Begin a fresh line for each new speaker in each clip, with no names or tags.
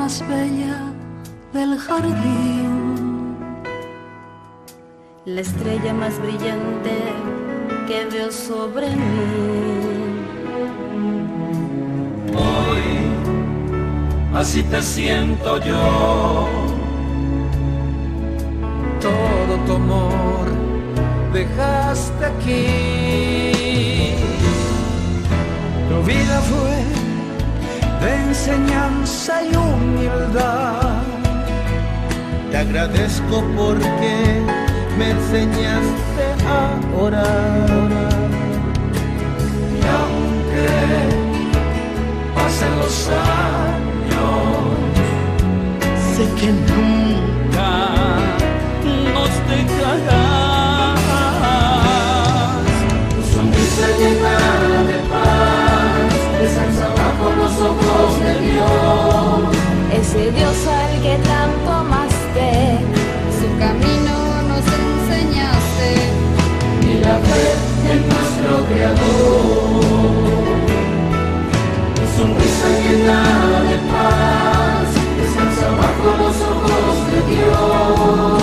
más bella del jardín.
La estrella más brillante que veo sobre mí.
Hoy así te siento yo.
Todo tu amor dejaste aquí.
Tu vida fue de enseñanza y humildad.
Te agradezco porque me enseñaste a orar.
Y aunque pasen los años,
sé que nunca
nos dejarás.
Tu sonrisa llena de paz descansa bajo los ojos de Dios.
Ese Dios al que tanto amaste,
su camino nos enseñaste
y la fe en nuestro Creador. Tu sonrisa llena de paz descansa bajo los ojos de Dios.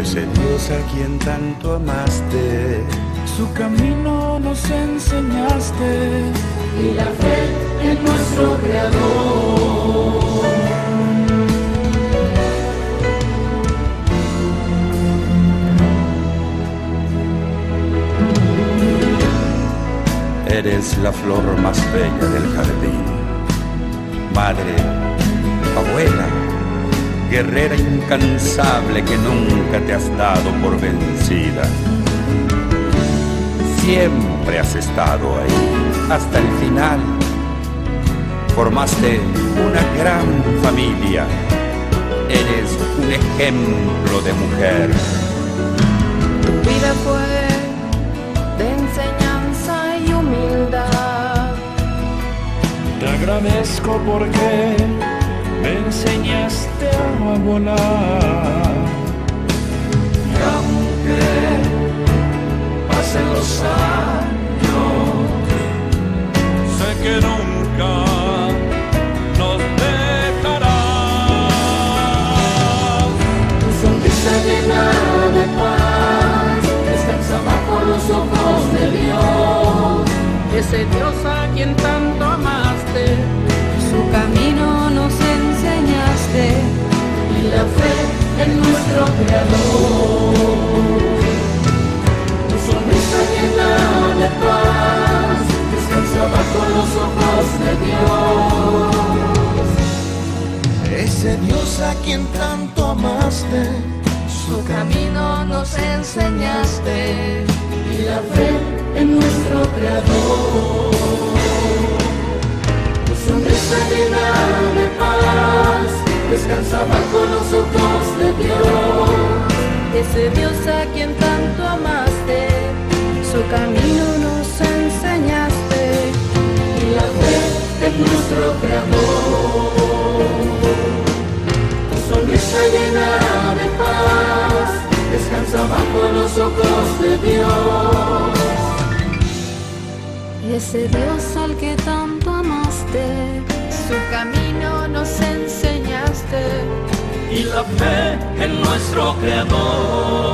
Ese Dios a quien tanto amaste,
su camino nos enseñaste
y la fe en nuestro Creador.
Eres la flor más bella del jardín. Madre, abuela, guerrera incansable que nunca te has dado por vencida. Siempre has estado ahí, hasta el final. Formaste una gran familia. Eres un ejemplo de mujer.
Tu vida fue de enseñanza y humildad.
Te agradezco porque me enseñaste a volar.
Y aunque pasen los años,
sé que nunca nos dejarás.
Tu sonrisa llena de paz descansa bajo los ojos de Dios.
Ese Dios a quien tanto amaste,
su camino nos enseñaste
y la fe en nuestro Creador. Tu sonrisa llena de paz descansa bajo los ojos de Dios.
Ese Dios a quien tanto amaste,
su camino nos enseñaste
y la fe en nuestro Creador. Tu sonrisa llena de paz descansa bajo los ojos de Dios.
Ese Dios a quien tanto amaste, su camino nos enseñaste
y la fe en nuestro Creador. Tu sonrisa llena de paz descansa bajo los ojos de Dios.
Ese Dios al que tanto amaste,
su camino nos enseñaste
y la fe en nuestro Creador.